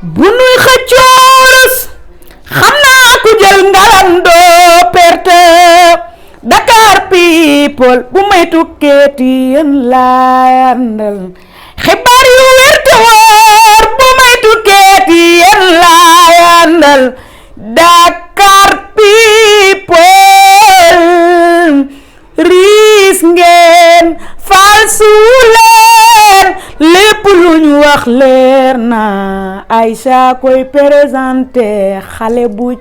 bu nuy xëccoorus xam naa ku jël ngalam doo perte Dakar People bu may tukkeeti yéen laay àndal xibaar yu wér te wóor bu may tukkeeti yéen laay àndal Dakar People riis ngeen falsu leen lépp lu ñu wax leer na Aïcha koy présenté xale bu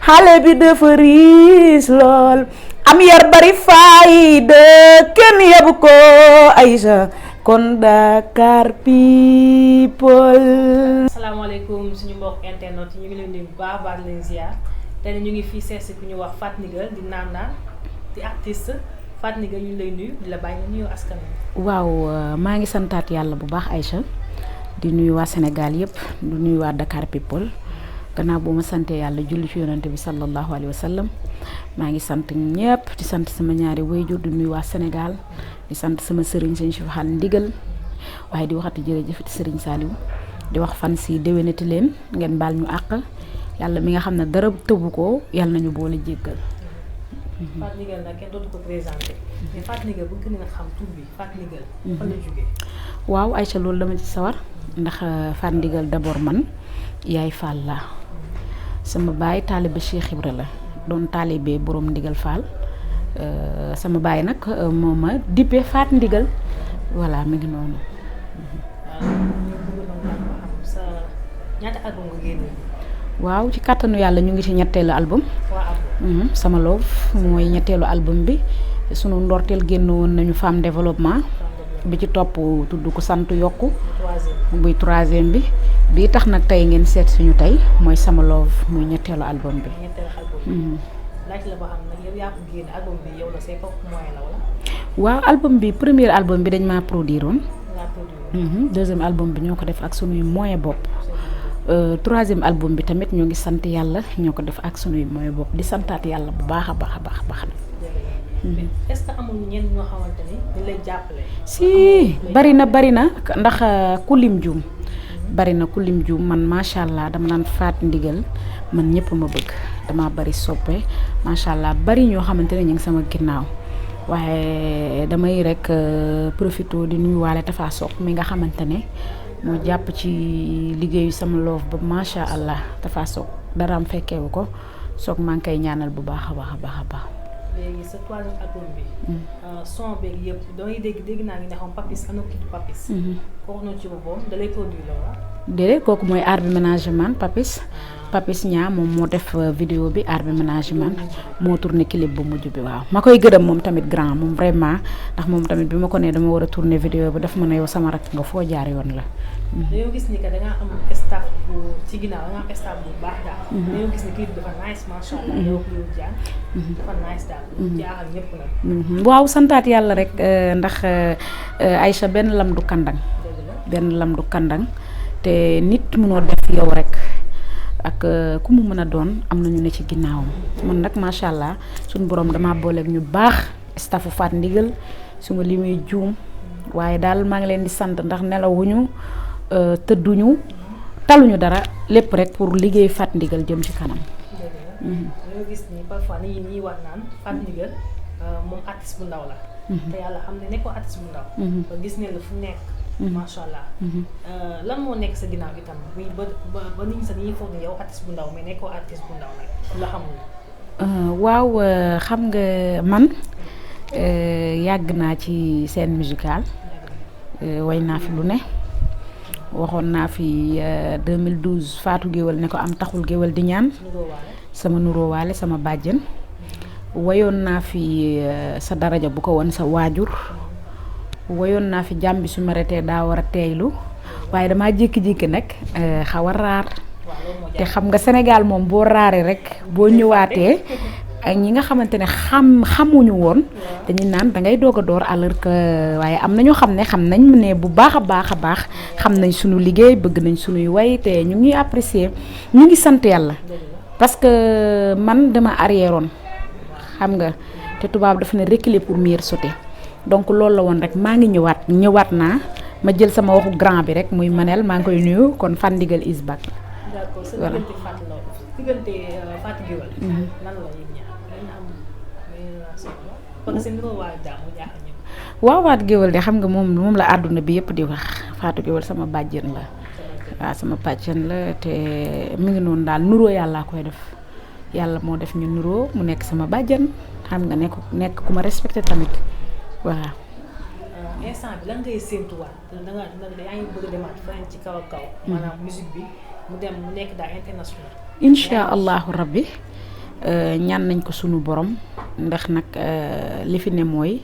xale bi dafa riis lool am yar bari fayda kenn yebu ko Aïcha kon Dakar People. asalaamaaleykum suñu mbokk internet yi ñu ngi leen di baax baax leen ziar te ñu ngi fii seesi ku ñu wax Fatou Ndigal di naan di artiste Fatou Ndigal ñu lay nuyu di la bàyyi nga nuyoo askan wi. waaw maa ngi santaat yàlla bu baax Aïcha di nuyu waa Sénégal yëpp di nuyu waa Dakar People gannaaw boo ma santee yàlla julli ci yonante bi sallallahu alayhi wa sallam maa ngi sant ñëpp di sant sama ñaari wayjur di nuyu waa Sénégal di sant sama sëriñ sëñ Cheikh Fall Ndigal waaye di waxati jërëjëf ci sëriñ Saliou di wax fan si déwénati leen ngeen baal ñu àq yàlla mi nga xam ne dara tëbu ko yàlla nañu boole jéggal. Fatou Ndigal nag kenn dootu ko présenté mais Fatou Ndigal bëgg na xam tur bi Fatou Ndigal fan la jógee. waaw Aïcha loolu dama ci sawar ndax Fatou Ndigal d'abord man yaay Fall la sama baay taalibe Cheikh Ibra la doon taalibe borom Ndigal Fall sama baay nag moo ma dippee Fatou Ndigal voilà mi ngi noonu. ñaata album nga génne. waaw ci kàttanu yàlla ñu ngi ci ñetteelu album. sama love mooy ñetteelu album bi sunu ndorteel génn woon nañu femme développement bi ci topp tudd ko sant yokku buy troisième bi bii tax nag tey ngeen seet suñu tey mooy sama love muy ñetteelu album bi. laaj la ba xam nag yow yaa ko génne album bi yow la say propre moyen la wala. waaw album bi premier album bi dañ maa produire woon. deuxième album bi ñoo ko def ak sunuy moyen bopp. troisième album bi tamit ñoo ngi sant yàlla ñoo ko def ak sunuy moyen bopp di santaat yàlla bu baax a baax a baax a baax. est-ce que amul ñenn ñoo xamante ni ñu lay jàppale. si bari na ndax ku lim juum bari na ku lim juum man macha allah dama naan Fatou Ndigal man ñëpp ma bëgg dama bari soppe macha allah bari ñoo xamante ne ñu ngi sama ginnaaw waaye damay rek profité di nuyuwaale Tafa Sock mi nga xamante ne. moo jàpp ci liggéeyu sama loof ba macha allah Tafa Sock dara am fekkewu ko Sock maa ngi koy ñaanal bu baax a baax a baax a baax. léegi sa troisième album bi. son beeg yëpp damay dégg naa ngi ne xam Papis am na kii Papis. kooku noonu ci boppam da lay produire la wala. déedéet kooku mooy art bi management Papis. Papis ñaa moom moo def vidéo bi art bi management moo tourné clip bu mujj bi waaw ma koy gërëm moom tamit grand moom vraiment ndax moom tamit bi ma ko nee dama war a tourné vidéo bi daf ma ne yow sama rakk nga foo jaar yoon la. dañoo gis ni que da ngaa am staff bu ci ginnaaw da ngaa am staff bu baax daal. dañoo gis ni clip dafa nice macha allah yow yow Dia dafa nice daal. jaaxal ñëpp nag. waaw santaat yàlla rek ndax Aïcha benn lam du kandang. te nit mënoo def yow rek. ak ku mu mën a doon am na ñu ne ci ginnaawam man nag macha allah suñu borom damaa booleeg ñu baax staffu Fatou Ndigal su ma li muy juum waaye daal maa ngi leen di sant ndax nelawuñu tëdduñu taluñu dara lépp rek pour liggéey Fatou Ndigal jëm ci kanam. dañoo gis ni parfois nit ñi wax naan Fatou Ndigal moom artiste bu ndaw la. te yàlla xam ne nekkoo artiste bu ndaw. ba gis ne la fu nekk. macha allah. lan moo nekk sa ginnaaw itam ba nit ñi sax ñuy foog ne yow artiste bu ndaw mais nekkoo artiste bu ndaw nag la xamul. waaw xam nga man yàgg naa ci scène musicale way naa fi lu ne waxoon naa fi 2012 Fatou Géwël ne ko am taxul géwël di ñaan sama nuróowaale sama bàjjen wayoon naa fi sa daraja bu ko woon sa waajur wayoon naa fi jàmbi su ma retee daa war a teeylu waaye damaa jékki-jékki nag xaw a raar te xam nga Sénégal moom boo raaree rek boo ñëwaatee ak ñi nga xamante ne xamuñu woon dañuy naan da ngay doog a door alors que waaye am na ñoo xam nañ ne bu baax a baax xam nañ suñu liggéey bëgg nañ suñuy way te ñu ngi apprécier ñu ngi sant yàlla parce que man dama arrièreoon xam nga te tubaab dafa ne reculer pour mieux sauter donc loolu la woon rek maa ngi ñëwaat naa ma jël sama waxu grand bi rek muy Manel maa ngi koy nuyu kon Fat Ndigal is back. d'accord sa diggante Fatou Guewel lan la yéen ñaar dañ am relation parce que seen niroo waa jàmm jaaxal ñëpp. waaw Fatou Guewel de xam nga moom la àdduna bi yëpp di wax Fatou Guewel sama bàjjen la waaw sama bàjjen la te mi ngi noonu daal nuroo yàllaa koy def yàlla moo def ñu nuroo mu nekk sama bàjjen xam nga nekk ku ma respecté tamit waaw. instant bi lan ngay séentuwaat da nga yaa ngi bëgg a demaat feneen ci kaw ak kaw. maanaam musique bi mu nekk daal international. incha allahu rabbi ñaan nañ ko sunu borom ndax nag li fi ne mooy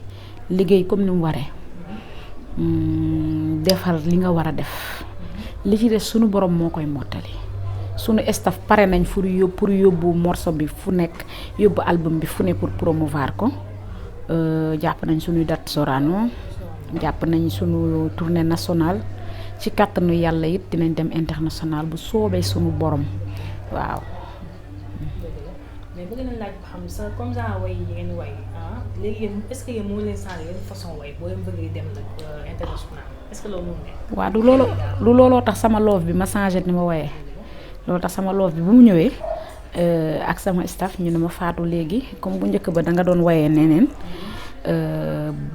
liggéey comme ni mu waree defal li nga war a def li ci des sunu borom moo koy mottali sunu staff pare nañ pour yóbbu morceau bi fu nekk yóbbu album bi fu ne pour promouvoir ko jàpp nañ sunuy date Sorano jàpp nañ sunu tournée nationale ci kàttanu yàlla it dinañ dem international bu soobee sunu borom waaw. mais bëgg nañ laaj ba xam sa comme ça way yi ngeen way léegi yéen est-ce que yéen moo leen changé yenn façon way boo leen bëggee dem nag international est-ce que loolu moo nekk. waaw du looloo tax sama loof bi ma changé ni ma wayee loolu tax sama loof bi bu mu ñëwee ak sama staff ñu ne ma Fatou léegi comme bu njëkk ba da nga doon wayee neneen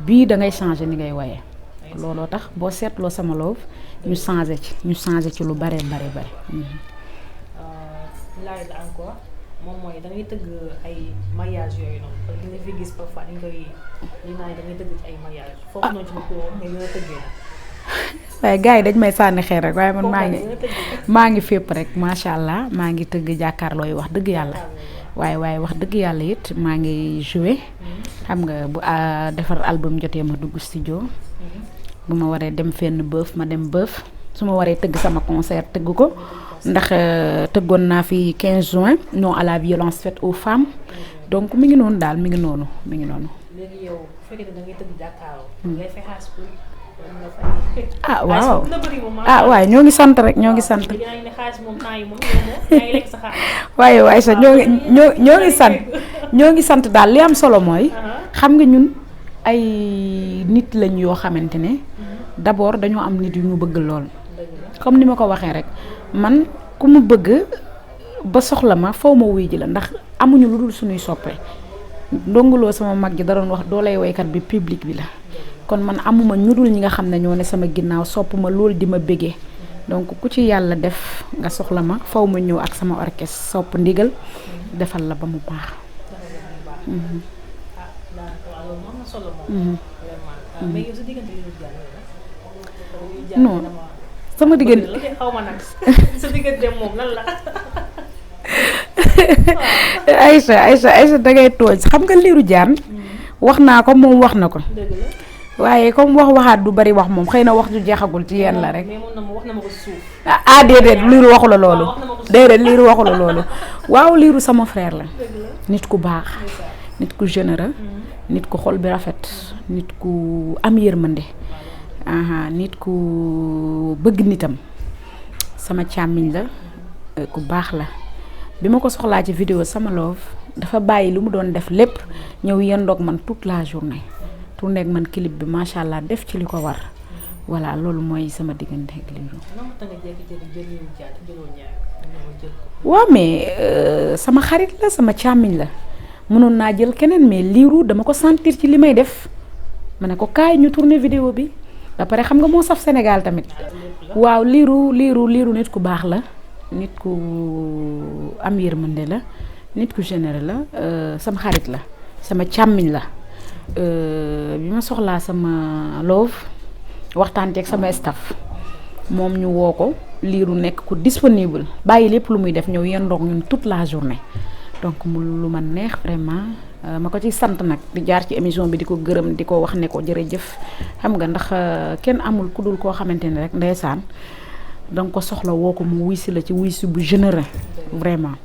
bii da ngay changé ni ngay wayee looloo tax boo seetloo sama loof ñu changé ci lu bare. laaj la encore moom mooy da ngay tëgg ay mariage yooyu noonu parce que di nga fi gis parfois dañ koy li naan da ngay tëgg ci ay mariage foofu noonu ci ko nga gën a tëggee la. waaye gars yi dañ may sànni xeer rek waaye man maa ngi fépp rek macha allah maa ngi tëgg jàkkaarloo yi wax dëgg yàlla waaye wax dëgg yàlla it maa ngi joué xam nga bu defar album jotee ma dugg studio bu ma waree dem fenn bëf ma dem bëf su ma waree tëgg sama concert tëgg ko ndax tëggoon naa fi 15 juin non à la violence faite aux femmes donc mi ngi noonu daal mi ngi noonu. léegi yow bu fekkee da ngay tëgg jàkkaarloo. ngay fay xaalis pour waaw waaye ñoo ngi sant rek ñoo ngi sant. waaye sax ñoo ngi sant daal li am solo mooy. xam nga ñun ay nit lañ yoo xamante ne d'abord dañoo am nit yu ñu bëgg lool. comme ni ma ko waxee rek man ku mu bëgg ba soxla ma faw ma wuy ji la ndax amuñu lu dul suñuy soppe ndongoloo sama mag ji da doon wax doolay woykat bi public bi la kon man amuma ñu dul ñi nga xam ne ñoo ne sama ginnaaw sopp ma loolu di ma bëggee donc ku ci yàlla def nga soxla ma faw ma ñëw ak sama orchestre sopp ndigal defal la ba mu baax. non sama diggante xaw ma nag sa diggante moom lan la. Aïcha dangay tooñ xam nga Lirou Diane wax naa ko moom wax na ko waaye comme waxaat du bari wax moom xëy na wax ju jeexagul ci yéen la rek. mais wax na ma ko suuf. déedéet Lirou waxu la loolu. déedéet Lirou waxu la loolu. waaw Lirou sama frère la. nit ku baax. nit ku généreux. nit ku xol bi rafet. nit ku am yërmande. nit ku bëgg nitam sama càmmiñ la ku baax la bi ma ko soxlaa ci vidéo sama love dafa bàyyi lu mu doon def lépp ñëw yendoog man toute la journée tourné ak man clip bi macha allah def ci li ko war voilà loolu mooy sama diggante ak Lirou. waaw mais sama xarit la sama càmmiñ la mënoon naa jël keneen mais Lirou dama ko sentir ci li may def ma ne ko kaay ñu tourné vidéo bi. ba pare xam nga moo saf Sénégal tamit waaw Lirou nit ku baax la nit ku am yërmande la nit ku généreux la sama xarit la sama càmmiñ la bi ma soxlaa sama love waxtaan ak sama staff moom ñu woo ko Lirou nekk ku disponible bàyyi lépp lu muy def ñëw yendoog ñun toute la journée donc mu lu ma neex vraiment ma ko ci sant nag di jaar ci émission bi di ko gërëm di ko wax ne ko jërëjëf xam nga ndax kenn amul ku dul koo xamante ne rek ndeysaan danga ko soxla woo ko mu wuy si la ci wuy si bu généreux vraiment.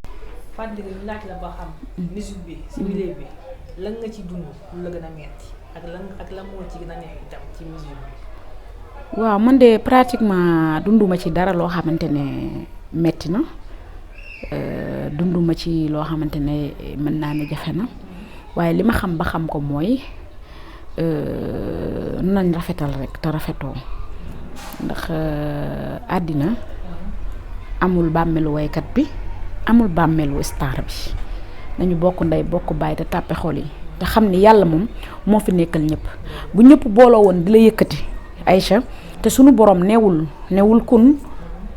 Fatou Ndigal ñu laaj la ba xam. musique bi si milieu bi lan nga ci dund lu la gën a metti ak lan moo ci gën a neex itam ci musique bi. waaw man de pratiquement dunduma ci dara loo xamante ne metti na dunduma ci loo xamante ne mën naa ne jafe na. waaye li ma xam ba xam ko mooy nañ rafetal rek te rafetoo ndax àddina amul bàmmeelu waykat bi amul bàmmeelu star bi nañu bokk ndey bokk baay te tàppe xol yi te xam ni yàlla moom moo fi nekkal ñëpp bu ñëpp booloo woon di la yëkkati Aïcha te sunu borom newul kun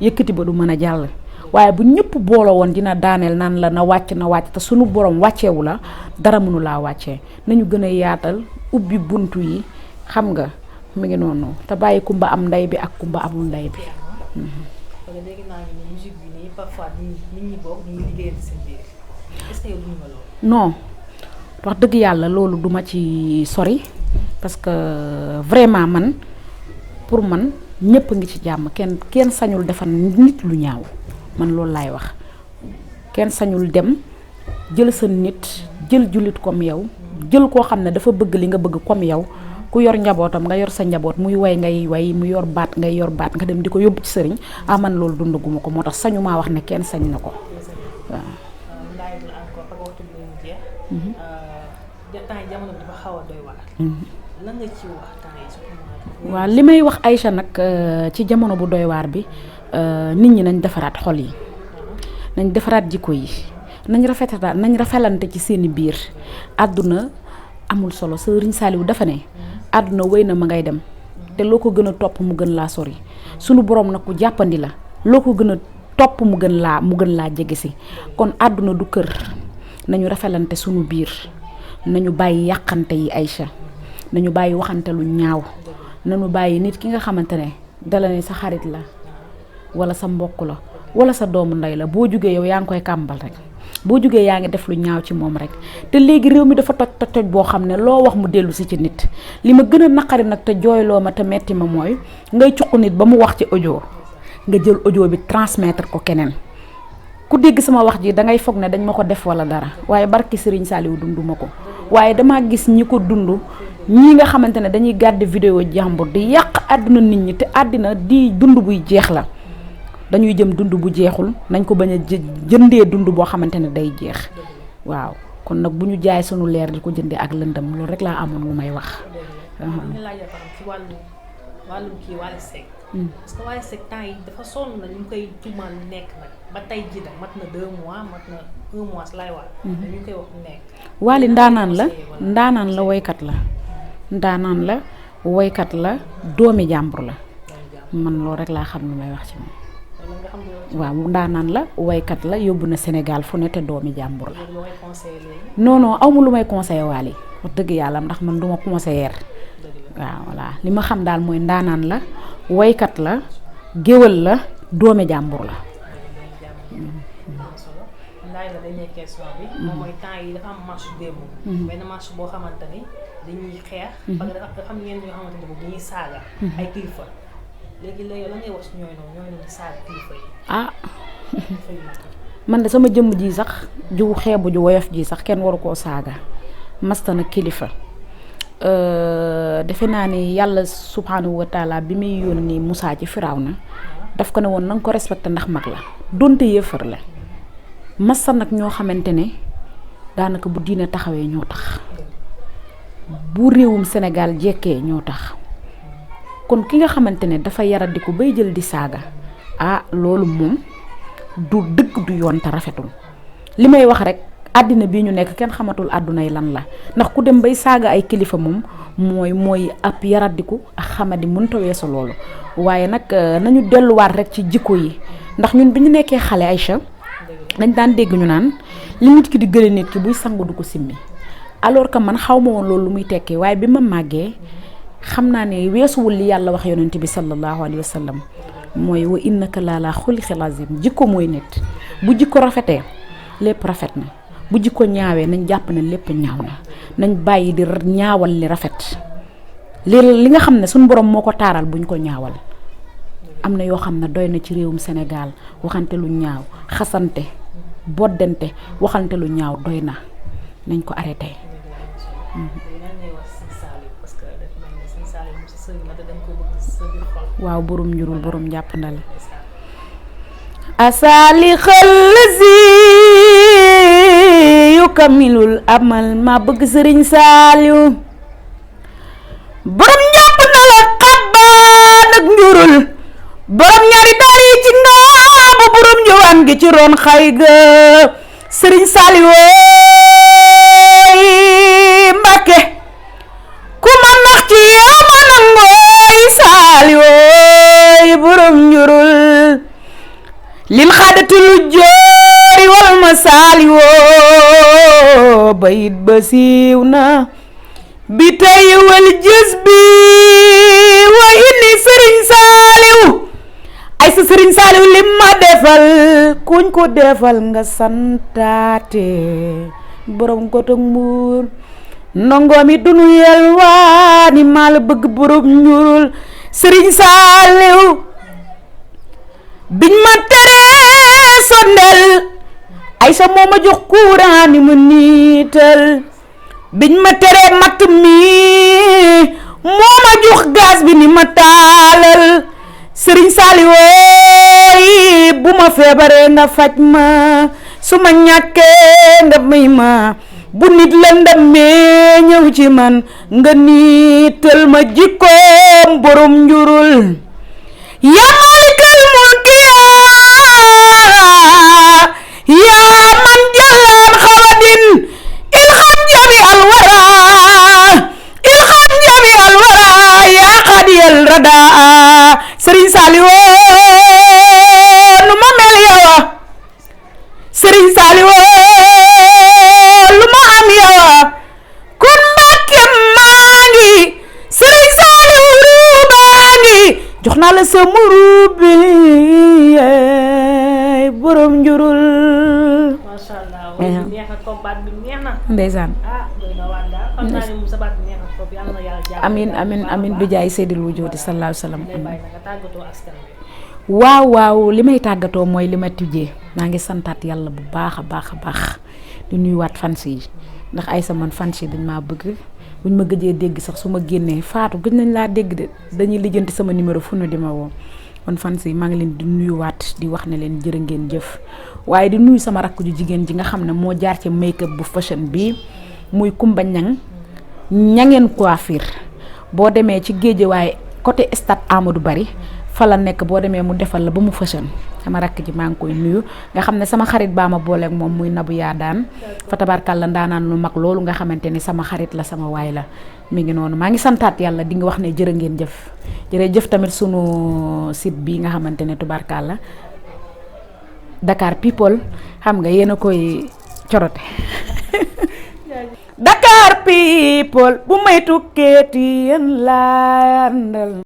yëkkati ba du mën a jàll waaye bu ñëpp booloo woon dina daaneel naan la na wàcc te sunu borom wàcceewu la dara mënu laa wàccee nañu gën a yaatal ubbi buntu yi xam nga mu ngi noonu te bàyyi kumba am ndey bi ak kumba amul ndey bi. parce que léegi naa ngi musique bi nii parfois nit ñi bokk ñu ngi liggéeyal seen biir est-ce que yow duñu nga loolu. non wax dëgg yàlla loolu duma ci sori parce que vraiment man pour man ñëpp ngi ci jàmm kenn sañul defal nit lu ñaaw man loolu laay wax kenn sañul dem jël sa nit jël jullit comme yow jël koo xam ne dafa bëgg li nga bëgg comme yow ku yor njabootam nga yor sa njaboot muy way ngay way mu yor baat ngay yor baat nga dem di ko yóbbu ci sëriñ man loolu dundaguma ko moo tax sañu maa wax ne kenn sañ na ko waaw. jamono bi dafa xaw a doy waar. lan nga ci wax waaw li may wax Aïcha nag ci jamono bu doy waar bi nit ñi nañ defaraat xol yi nañ defaraat jikko yi nañ rafetalante ci seeni biir àdduna amul solo Sëriñ Saaliw dafa ne àdduna wéy na ma ngay dem te loo ko gën a topp mu gën laa sori sunu borom nag ku jàppandi la loo ko gën a topp mu gën laa jege si kon àdduna du kër nañu rafetalante sunu biir nañu bàyyi yàqante yi Aïcha nañu bàyyi waxante lu ñaaw nañu bàyyi nit ki nga xamante ne dala ne sa xarit la wala sa mbokk la wala sa doomu ndey la boo jugee yow yaa ngi koy kàmbal rek boo jugee yaa ngi def lu ñaaw ci moom rek te léegi réew mi dafa toj boo xam ne loo wax mu dellu si ci nit li ma gën a naqari nag te jooyloo ma te metti ma mooy ngay cuq nit ba mu wax ci audio nga jël audio bi transmettre ko keneen ku dégg sama wax ji dangay foog ne dañ ma ko def wala dara waaye barki Serigne Saliou dunduma ko waaye damaa gis ñi ko dund ñii nga xamante ne dañuy gàdde vidéo jàmbur di yàq àdduna nit ñi te àddina di dund buy jeex la dañuy jëm dund bu jeexul nañ ko bañ a jëndee dund boo xamante ne day jeex waaw kon nag bu ñu jaay sunu leer di ko jëndee ak lëndëm loolu rek laa amoon lu may wax. ñu laaj la ci wàllum kii Wally Seck. parce que Wally Seck temps yi dafa sonn na ñu ngi koy tuumaal lu nekk nag ba tey jii nag mat na 2 mois mat na 1 mois laay wax. ñu koy wax lu nekk. Wally ndaanaan la woykat la ndaanaan la woykat la doomi jàmbur la man loolu rek laa xam lu may wax ci moom. waaw ndaanaan la woykat la yóbbu na Sénégal fu ne te doomi jàmbur la. non aw ma lu may conseillé Wally wax dëgg yàlla ndax man duma conseillère waaw voilà li ma xam daal mooy ndaanaan la woykat la géwël la doomi jàmbur la. laaj la dañuy question bi. moom mooy temps yi dafa am marche démb. benn marche boo xamante ni dañuy xeex. parce que dafa xam ñenn ñoo xamante ni dañuy saaga. ay kilifa léegi la ngay wax ñooy noonu di saaga kilifa yi. man de sama jëmm ji sax ju xeebu ju woyof ji sax kenn waru koo saaga masta na kilifa defe naa ni yàlla subhanahu wa taala bi muy yónni Moussa ci Firawna daf ko ne woon na nga ko respecté ndax mag la donte yéefar la. massa nag ñoo xamante ne daanaka bu diine taxawee ñoo tax bu réewum Sénégal jekkee ñoo tax kon ki nga xamante ne dafa yaradiku bay jël di saaga loolu moom du dëgg du yoon te rafetul li may wax rek àddina bii ñu nekk kenn xamatul àdduna yi lan la ndax ku dem bay saaga ay kilifa moom mooy ab yaradiku ak xamadi mënta weesu loolu waaye nag nañu delluwaat rek ci jikko yi ndax ñun bi ñu nekkee xale Aïcha dañ daan dégg ñu naan li nit ki di gële nit ki buy sangu du ko simmi alors que man xaw ma woon loolu lu muy tekki waaye bi ma màggee xam naa ne weesuwul li yàlla wax yonent bi sallallahu alayhi wa sallam mooy wa innaka laa xuliqil azim jikko mooy nit bu jikko rafetee lépp rafet na bu jikko ñaawee nañ jàpp ne lépp ñaaw na nañ bàyyi di ñaawal li rafet li nga xam ne suñu borom moo ko taaral buñ ko ñaawal. am na yoo xam ne doy na ci réewum Sénégal waxante lu ñaaw xasante boddante waxante lu ñaaw doy na nañ ko arrêté. waaw borom njurul borom jàppandal asali xëlsi yu kamilul amal ma bëgg Sëriñ Saaliw borom jàppandal ak xabbaan ak njurul borom ñaari daal yi ci ngaabu borom njowaan gi ci roon xay ga Sëriñ Saliou Mbàkke ku ma nax ci yow ma nangooy Saliou borom njurul lin xaadatul joori wal ma Saliou bayit ba siiw na bi tey wal jës bi wa inni Sëriñ Saliou ay sa Sëriñ Saliou lim ma defal kuñ ko defal nga santaate borom gotok mbuur ndongo mi dunu yelwaani maa la bëgg borom njurul Sëriñ Saliou biñ ma teree sondel ay sa moo ma jox courant ni mu niital biñ ma teree matt mi moo ma jox gaz bi ni ma taalal Sëriñ Saliou bu ma feebaree nga faj ma su ma ñàkkee nga may ma bu nit la ndamee ñëw ci man nga niital ma jikkoom borom njurul yaa maalikal mulki yaa man jallaan xawadin ilxam jami alwara yaa xadiyal radaa Sëriñ Saliou lu ma mel yowa Sëriñ Saliou lu ma am yowa kon Mbàkke maa ngi Sëriñ Saliou ruubaa ngi jox naa la sama ruubi borom njurul. macha allah way bi neex na ko baat bi neex na ndeysaan doy na waar daal xam naa ne moom sa baat bi neex na trop yàlla na yàlla jàpp amin bi jaay seydil wujoodi sallallahu alayhi wa sallam lay bàyyi nga tàggatoo askan bi waaw li may tàggatoo mooy li ma tijjee maa ngi santaat yàlla bu baax a baax di nuyuwaat fans yi ndax ay sa man fans yi dañ maa bëgg buñ ma gëjee dégg sax su ma génnee Fatou gëj nañ laa dégg de dañuy lijjanti sama numéro fu nu di ma woo kon fans yi maa ngi leen di nuyuwaat di wax ne leen jërë ngeen jëf waaye di nuyu sama rakk ju jigéen ji nga xam ne moo jaar ci make up bu fashion bi muy Kumba ñangeen coiffure boo demee ci Géejawaay côté stade Amadou Bari fa la nekk boo demee mu defal la ba mu fashion sama rakk ji maa ngi koy nuyu nga xam ne sama xarit baa ma booleeg moom muy Nabu yaa daan fa tabarkàlla ndaanaan lu mag loolu nga xamante ni sama xarit la sama waay la mi ngi noonu maa ngi santaat yàlla di nga wax ne jërë ngeen jëf jërëjëf tamit sunu site bi nga xamante ne tubarkàlla Dakar People xam nga yéen a koy corote Dakar People bu may tukkeeti yéen laa àndal